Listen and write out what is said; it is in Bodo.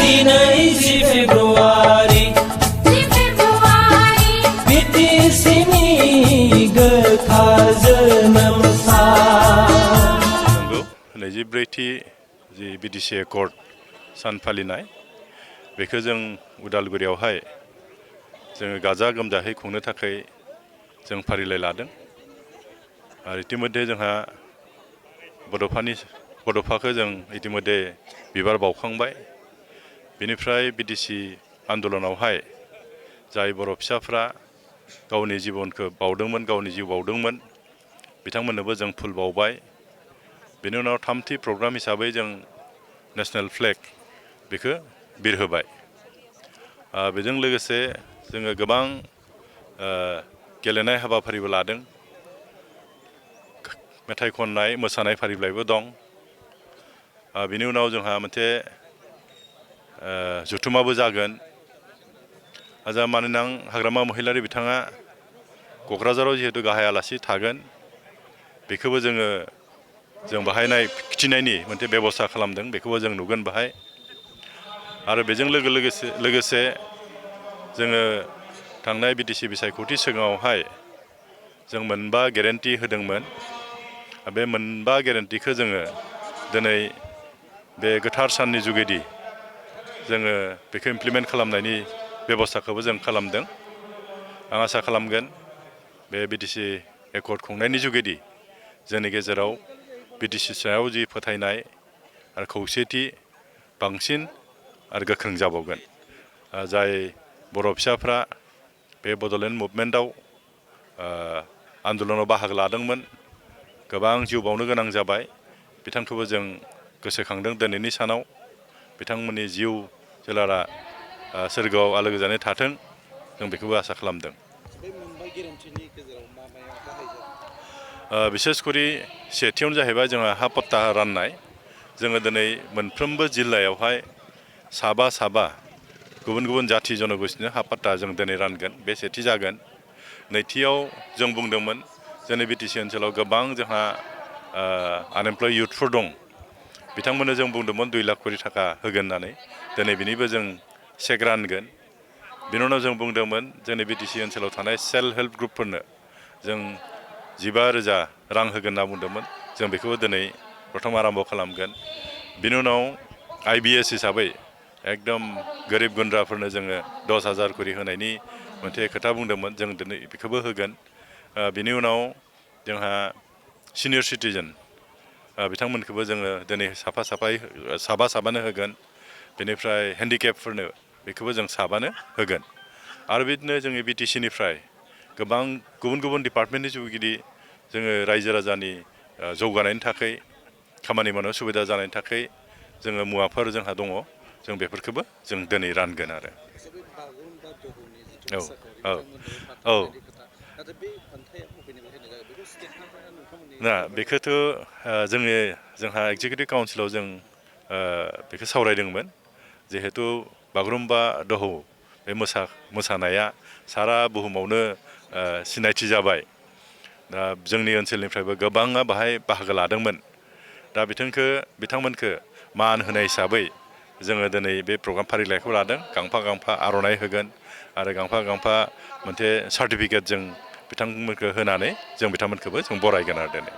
दिनै 10 फेब्रुवारि बिटिसिनि गोथार जोनोम सान। नंगौ 24थि जि बिटिसि एकर्ड सान फालिनाय बेखौ जों उदालगुरियावहाय जोङो गाजा गोमजायै खुंनो थाखाय जों फारिलाइ लादों आरो इतिमध्ये जोंहा बड'फाखौ जों इतिमध्ये बिबार बावखांबाय। बेनिफ्राय बिटिसि आन्दलनावहाय जाय बर' फिसाफ्रा गावनि जिबनखौ बावदोंमोन, गावनि जिउ बावदोंमोन, बिथांमोननोबो जों फुल बावबाय। बेनि उनाव थामथि प्रग्राम हिसाबै जों नेशनेल फ्लेग बेखौ बिरहोबाय। बेजों लोगोसे जोङो गोबां गेलेनाय हाबाफारिबो लादों। मेथाइ खननाय मोसानाय फारिलाइबो दं। बिनि उनाव जोंहा मोनसे जथुम्माबो जागोन। मानोना हाग्रामा महिलारि बिथाङा क'क्राझाराव जिहेतु गाहाय आलासि थागोन, बेखौबो जों बाहायनाय खिथिनायनि मोनसे बेब'स्था खालामदों, बेखौबो जों नुगोन बाहाय। आरो बेजों लोगोसे जोङो थांनाय बिटिसि बिसायख'थि सिगाङावहाय जों मोनबा गेरेन्टि होदोंमोन। बे मोनबा गेरेन्टिखौ जोङो दिनै बे गोथार साननि जुगेदि जोङो बेखौ इमप्लिमेन्ट खालामनायनि बेब'स्थाखौबो जों खालामदों। आं आसा खालामगोन बे बिटिसि एकर्ड खुंनायनि जुगेदि जोंनि गेजेराव बिटिसि सायाव जि फोथायनाय आरो खौसेथि बांसिन आरो गोख्रों जाबावगोन। जाय बर' फिसाफ्रा बे बड'लेण्ड मुभमेन्टआव आन्दलनाव बाहागो लादोंमोन, गोबां जिउ बावनो गोनां जाबाय, बिथांखौबो जों गोसोखांदों दिनैनि सानाव। बिथांमोननि जिउ सोलेरा सोरगोआव आलो गोजोनै थाथों, जों बेखौबो आसा खालामदों। बिसेसकरि सेथियावनो जाहैबाय जोंहा हा पट्टा राननाय। जोङो दिनै मोनफ्रोमबो जिल्लायावहाय साबा गुबुन गुबुन जाथि जन'गोष्ठीनो हा पट्टा जों दिनै रानगोन, बे सेथि जागोन। नैथियाव जों बुंदोंमोन जोंनि बिटिसि ओनसोलाव गोबां जोंहा आनएमप्लय इयुथफोर दं, बिथांमोननो जों बुंदोंमोन 2 लाख करि थाखा होगोन होननानै। दिनै बिनिबो जों चेक रानगोन। बिनि उनाव जों बुंदोंमोन जोंनि बिटिसि ओनसोलाव थानाय सेल्फ हेल्प ग्रुपफोरनो जों 15,000 रां होगोन होनना बुंदोंमोन। जों बेखौबो दिनै प्रथम आरम्भ खालामगोन। बिनि उनाव IBS हिसाबै एकदम गोरिब गुन्द्राफोरनो जोङो 10,000 करि होनायनि मोनसे खोथा बुंदोंमोन, जों दिनै बेखौबो होगोन। बिनि उनाव जोंहा सिनियर सिटिजेन बिथांमोनखौबो जोङो दिनै साबानो होगोन। बेनिफ्राय हेन्डिकेपफोरनो बेखौबो जों साबानो होगोन। आरो बिदिनो जोंनि बिटिसिनिफ्राय गोबां गुबुन गुबुन डिपार्टमेन्टनि जुगिदि जोङो रायजो राजानि जौगानायनि थाखाय, खामानि मावनायाव सुबिदा जानायनि थाखाय जोङो मुवाफोर जोंहा दङ, जों बेफोरखौबो जों दिनै रानगोन आरो। ना बेखौथ' जोंहा एक्जिकिउटिभ काउन्सिलाव जों बेखौ सावरायदोंमोन। जिहेतु बागुरुम्बा दोहौ बे मोसानाया सारा बुहुमावनो सिनायथि जाबाय। दा जोंनि ओनसोलनिफ्रायबो गोबाङा बाहाय बाहागो लादोंमोन। दा बिथांमोनखौ मान होनाय हिसाबै जोङो दिनै बे प्रग्राम फारिलाइखौ लादों। गांफा आर'नाइ होगोन आरो गांफा मोनसे सार्टिफिकेट जों बिथांमोनखौ होनानै जों बिथांमोनखौबो जों बरायगोन आरो दिनै।